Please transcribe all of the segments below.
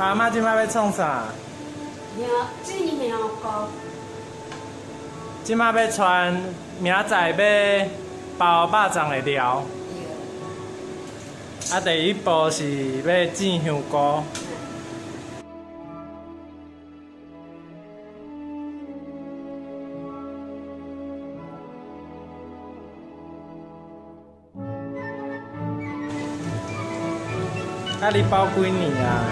阿嬤這擺欲創啥？香煎香菇。這擺欲傳明仔載欲包肉粽的料。啊，第一步是欲煎香菇。啊，你包幾年啊？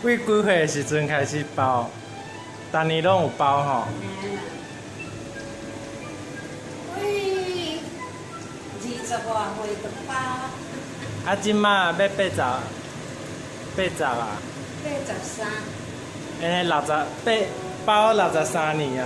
對幾歲的時陣開始包？逐年攏有包吼。對20外歲就包。啊，這馬欲80啊？83。按呢68包63年啊。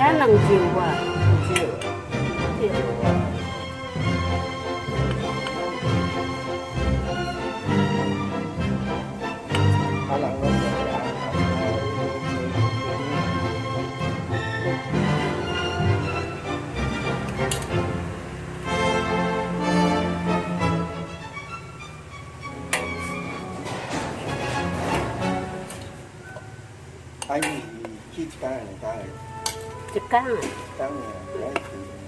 遐兩少啊？少。少。啊。啊，人攏啊，伊去一工兩工的。一工啊。當然。